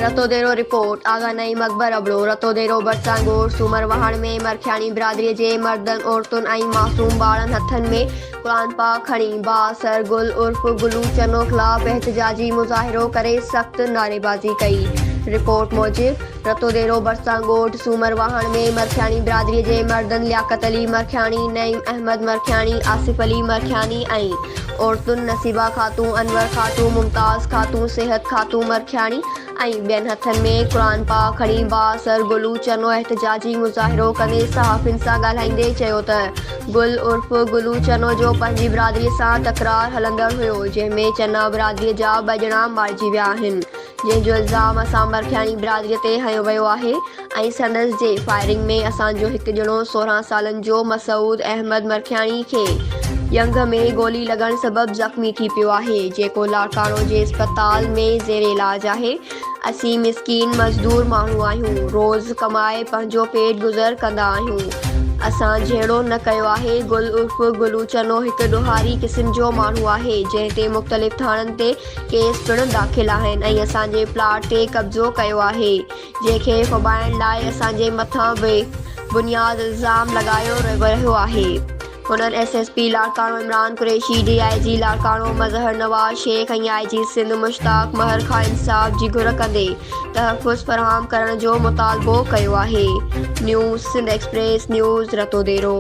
Ratodero, report, Agha Naeem Akbar Abro, Ratodero ڀرسان ڳوٺ سومر واهڻ ۾ مرکياڻي برادري جي مردن، عورتن ۽ معصوم ٻارڙن هٿن ۾ قرآن پاڪ کڻي بااثر گل عرف گلو چنو خلاف احتجاجي مظاهرو ڪري سخت نعريبازي ڪئي. رپورٽ موجب رتوديرو ڀرسان ڳوٺ سومر واهڻ ۾ مرکياڻي برادري جي مردن لياقت علي مرکياڻي، نعيم احمد مرکياڻي، آصف علي مرکياني ۽ عورتن نصيبه خاتون، انور خاتون، ممتاز خاتون، صحت خاتون مرکياڻي ۽ ٻين هٿن ۾ قرآن پاڪ کڻي بااثر گلو چنو احتجاجي مظاهرو ڪندي صحافين سان ڳالهائيندي چيو ته گل عرف گلو چنو جو پنهنجي برادري سان تڪرار هلندڙ هيو جنهن ۾ چنا برادري جا ٻه ڄڻا مارجي ويا آهن. جنهن جو الزام اسان مرکياڻي برادري تي هنيو ويو آهي ۽ سندس جي فائرنگ ۾ اسان جو هڪ ڄڻو 16 سالن جو مسعود احمد مرکياڻي کي ڄنگهه ۾ گولي لڳڻ سبب زخمي ٿي پيو آهي جيڪو لاڙڪاڻو جي اسپتال ۾ زير علاج آهي اسين مسڪين مزدور ماڻهو آهيون روز ڪمائي پنهنجو پيٽ گذر ڪندا آهيون اسان جهيڙو نه ڪيو آهي گل عرف گلو چنو هڪ ڏوهاري قسم جو ماڻهو آهي جنهن تي مختلف ٿاڻن تي ڪيس پڻ داخل آهن ۽ اسان جي پلاٽ تي قبضو ڪيو آهي جنهن کي ڦٻائڻ لاء اسان جي مٿان بي بنياد الزام لڳايو رهيو آهي. هنن S S P Larkana Imran Qureshi, D I G Larkana Mazhar Nawaz Shaikh ۽ I G Sindh Mushtaq Mahar کان انصاف جي گهر ڪندي تحفظ فراهم ڪرڻ جو مطالبو ڪيو آهي. News Sindh express news Ratodero.